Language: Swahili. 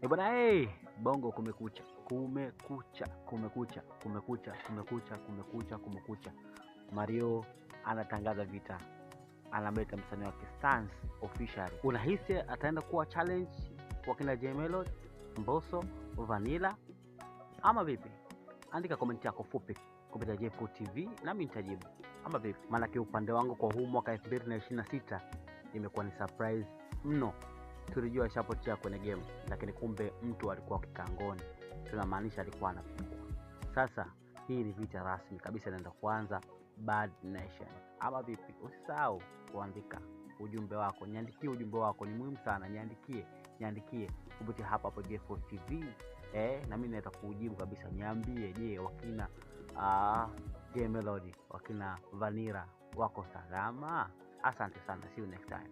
Eh bwana, hey, Bongo kumekucha, kumekucha, kumekucha, kumekucha, kumekucha, kumekucha, kumekucha. Mario anatangaza vita, anamleta msanii wake Stance officially. Unahisi ataenda kuwa challenge kwa kina Jay Melody, Mbosso, Vanilla ama vipi? Andika komenti yako fupi kupitia J4 TV nami nitajibu, ama vipi? Maanake upande wangu kwa huu mwaka 2026 imekuwa ni surprise mno. Tulijua ashapotea kwenye game, lakini kumbe mtu alikuwa kikangoni, tunamaanisha alikuwa anapigwa. Sasa hii ni vita rasmi kabisa inaenda kuanza Bad Nation, ama vipi? Usisahau kuandika ujumbe wako, niandikie ujumbe wako, ni muhimu sana, niandikie, niandikie kupitia hapa hapo J4 TV na mimi naweza kuujibu kabisa. Niambie, je, wakina Jay Melody, wakina Vanilla wako salama? Asante sana, see you next time.